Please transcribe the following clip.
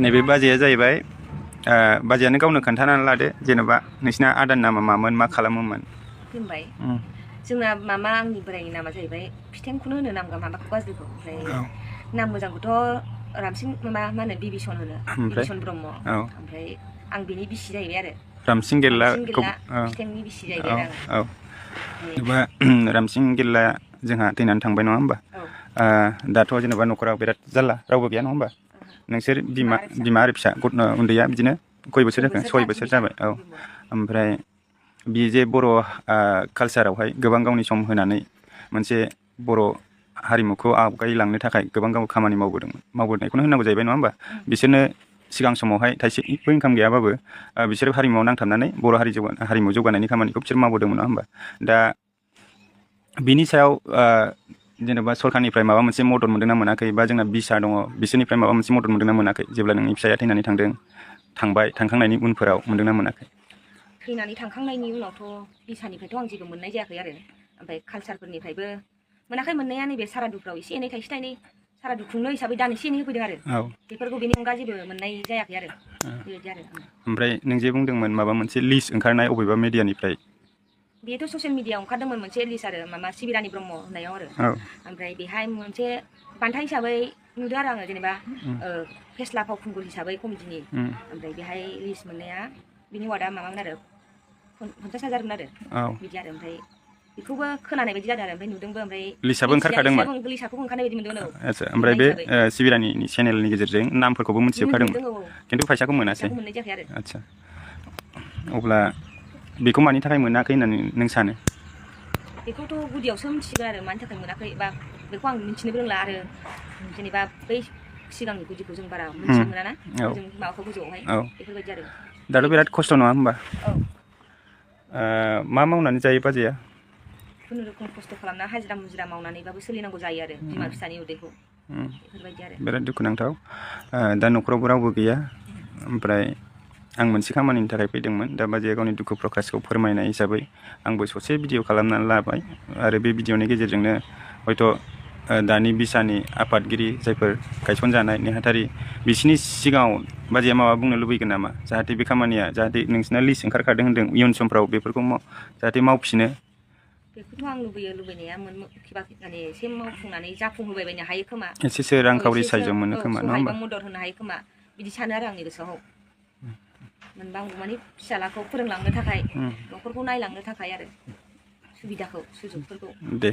नैबे बाजैया जाहैबाय बाजैयानो गावनो खोन्थानानै लादो जेनेबा नोंसिना आदानि नामा मामोन मा खालामोमोन? खुलुमबाय। जोंना मामा आंनि बोरायनि नामा जाहैबाय फिथेंखौनो होनो नाम माबाखौ गाज्रिखौ ओमफ्राय नाम मोजांखौथ' रामसिं मा होनो बिबिसन होनो बिबिसन ब्रह्म ओमफ्राय आं बिनि बिसि जाहैबाय आरो रामसिं गेल्ला फिथेंनि बिसि जाहैबाय आरो जेनेबा रामसिं गेल्ला जोंहा थैनानै थांबाय नङा होमबा? दाथ' जेनेबा न'खराव बिराद जारला रावबो गैया नङा होमबा? नोंसोर बिमा आरो फिसा उन्दैया बिदिनो खय बोसोर जाखो 6 बोसोर जाबाय ओमफ्राय बि जे बर' कालसारावहाय गोबां गावनि सम होनानै मोनसे बर' हारिमुखौ आवगायलांनो थाखाय गोबां गाव खामानि मावबोनायखौनो होननांगौ जाहैबाय नङा होमबा? बिसोरनो सिगां समावहाय थाइसेबो इनकाम गैयाबाबो बिसोर हारिमुआव नांथाबनानै बर' हारिमु जौगानायनि खामानिखौ बिसोर मावबोदोंमोन नङा होमबा? दा बिनि सायाव जेनेबा सरखारनिफ्राय माबा मोनसे मदद मोनदोंना मोनाखै बा जोंना बिसा दङ बिसोरनिफ्राय माबा मोनसे मदद मोनदोंना मोनाखै जेब्ला नोंनि फिसाया थैनानै थांखांनायनि उनफोराव मोनदोंना मोनाखै? थैनानै थांखांनायनि उनावथ' बिसानिफ्रायथ' आं जेबो मोननाय जायाखै आरो ओमफ्राय कालसारफोरनिफ्रायबो मोनाखै मोननाया नैबे सारादुफ्राव एसे एनै थाइसे थाइनै सारादु खुंनो हिसाबै दान एसे एनै होफैदों आरो बेफोरखौ बेनि अनगा जेबो मोननाय जायाखै आरो बेबायदि आरो ओमफ्राय नों जे बुंदोंमोन माबा मोनसे लिस्ट ओंखारनाय अबेबा मिडियानिफ्राय बेथ' ससियेल मिडियाआव ओंखारदोंमोन मोनसे लिस्ट आरो माबा सिबिरानि ब्रह्म होननायाव आरो ओमफ्राय बेहाय मोनसे बान्था हिसाबै नुदों आरो आङो जेनेबा फेस्ला फावखुंगुर हिसाबै कमिटिनि ओमफ्राय बेहाय लिस्ट मोननाया बिनि वार्डआ माबामोन आरो 50,000 मोन आरो बिदि आरो ओमफ्राय बेखौबो खोनानाय बायदि जादों आरो ओमफ्राय नुदोंबो ओमफ्राय लिस्टआबो ओंखारखादोंमोन लिस्टआबो ओंखारनाय बायदि मोनदों आच्छा ओमफ्राय बे सिबिरानि चेनेलनि गेजेरजों नामफोरखौबो मोनथिजोबखादोंमोन खिन्थु फैसाखौ मोनासै मोननाय जायाखै आरो आच्छा अब्ला बेखौ मानि थाखाय मोनाखै होननानै नों सानो? बेखौथ' गुदियावसो मिथिगोन आरो मानि थाखाय मोनाखै बा बेखौ आं मिथिनोबो रोंला आरो जेनेबा बै सिगांनि गुदिखौ जों बारा मिथिनो मोना ना जों माबाखौ गोजौआवहाय बेफोरबायदि आरो दाथ' बिराद खस्थ' नङा होमबा? मा मावनानै जायो बाजैया? खुनुरुखुम खस्थ' खालामना हाजिरा मुजिरा मावनानैबाबो सोलिनांगौ जायो आरो बिमा फिसानि उदैखौ बेफोरबायदि आरो बिराद दुखुनांथाव दा न'खरावबो रावबो गैया ओमफ्राय आं मोनसे खामानिनि थाखाय फैदोंमोन दा बाजैया गावनि दुखु प्रकाशखौ फोरमायनाय हिसाबै आंबो ससे भिडिअ खालामनानै लाबाय आरो बे भिडिअनि गेजेरजोंनो हयथ' दानि बिसानि आफादगिरि जायफोर गायसनजानाय नेहाथारि बिसोरनि सिगाङाव बाजैया माबा बुंनो लुबैगोन नामा जाहाथे बे खामानिया जाहाथे नोंसिना लिस्ट ओंखारखादों होनदों इयुन समफ्राव बेफोरखौ जाहाथे मावफिनो? बेखौथ' आं लुबैयो लुबैनाया माने एसे मावफुंनानै जाफुंहोबाय बायनो हायो खोमा एसेसो रांखावरि साहाय्य मोनो खोमा नङा होमबा? मदद होनो हायो खोमा बिदि सानो आरो आंनि गोसोआव मोनबा आंबो माने फिसालाखौ फोरोंलांनो थाखाय न'खरखौ नायलांनो थाखाय आरो सुबिदाखौ सुजुगफोरखौ दे